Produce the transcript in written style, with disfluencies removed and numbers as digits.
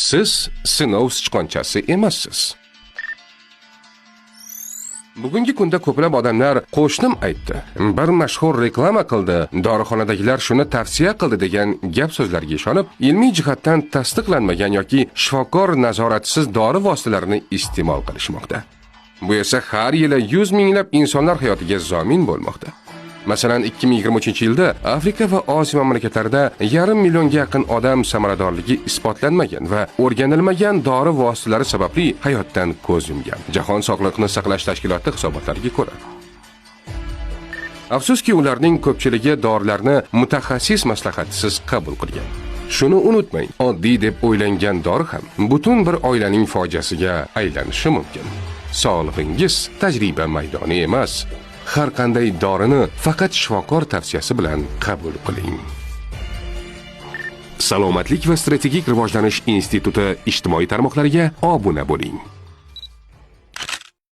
Siz sinov sichqonchasi emassiz. Bugungi kunda ko'plab odamlar "Qo'shnim aytdi, bir mashhur reklama qildi, dorixonadagilar shuni tavsiya qildi" degan gap so'zlarga ishonib, ilmiy jihatdan tasdiqlanmagan yoki shifokor nazoratisiz dori vositalarini iste'mol qilishmoqda. Bu esa har yili yuz minglab insonlar hayotiga zomin bo'lmoqda. Masalan, 2023-yilda Afrika va Osiyo mamlakatlarida yarim millionga yaqin odam samaradorligi isbotlanmagan va o'rganilmagan dori vositalari sababli hayotdan ko'z yumgan. Jahon sog'liqni saqlash tashkiloti hisobotlariga ko'ra. Afsuski, ularning ko'pchiligi dorilarni mutaxassis maslahatisiz qabul qilgan. Shuni unutmang, oddiy deb o'ylangan dori ham butun bir oilaning fojiasiga aylanishi mumkin. Sog'lig'ingiz tajriba maydoni emas. Har qanday dorini faqat shifokor tavsiyasi bilan qabul qiling. Salomatlik va strategik rivojlanish instituti ijtimoiy tarmoqlariga obuna bo'ling.